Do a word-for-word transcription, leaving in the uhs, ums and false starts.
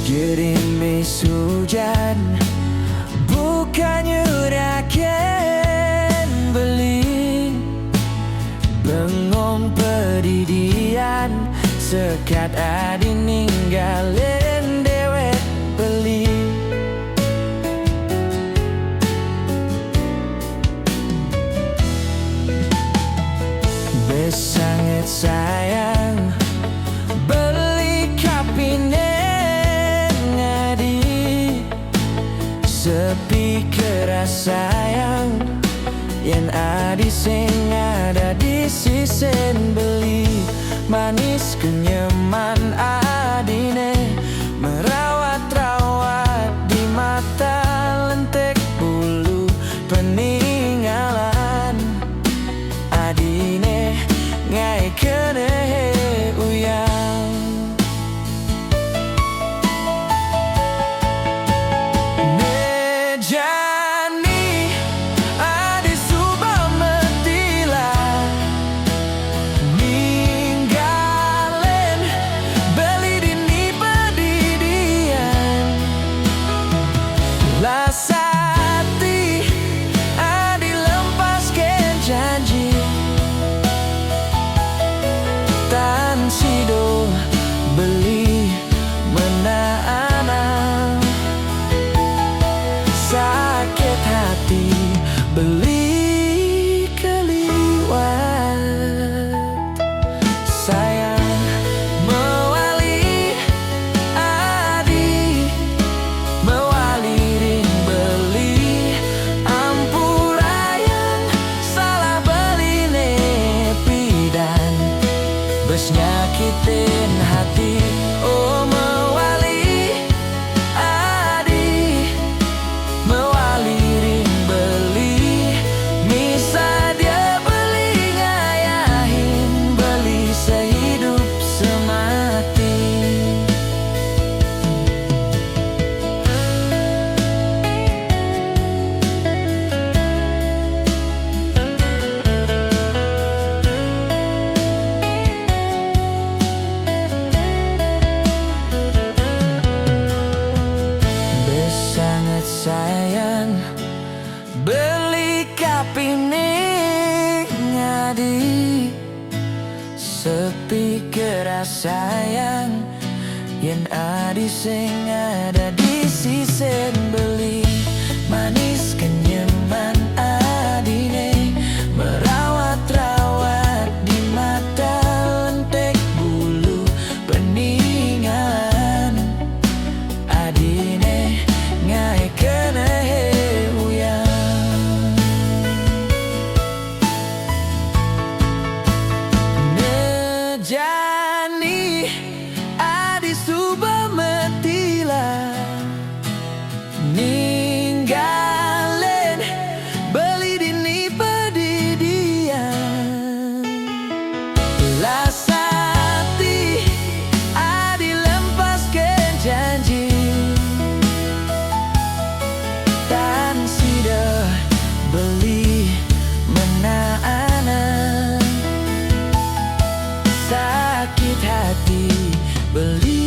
Gerimis hujan, bukang nyurahken beli. Bengong pedidian, sekat adi ninggalen dewek beli. Besanget sayang, beli kapinen adi. Sepi keras sayang, yen adi sing ada di sisen beli. Manis kenyeman adine, merawat-rawat di mata lentek bulu peninggalan. Adine ngae kene he uyang. Ne jani adi suba metilah, ninggalen beli dini pedidian. Las ati adi lempasken janji, tan sida beli mena'ana. Sakit hati beli keliwat. Sayang mewali adi, mewali ring beli, ampurayang salah beline pidan. Bes nyakitin hati, oh mewali adi, mewali ring beli, misadia beli ngayahin beli sehidup semati. Besanget sayang, beli kapining adi. Sepi keras sayang, yen adi sing ada di sisen beli. Manis kenyeman adine, merawat-rawat di mata lentek bulu peninggalan. Adine ngae kene he uyang. Ne jani adi suba metilah, ninggalen beli dini pedidian. Las ati adi lempasken janji, tan sida beli mena'ana. Sakit hati beli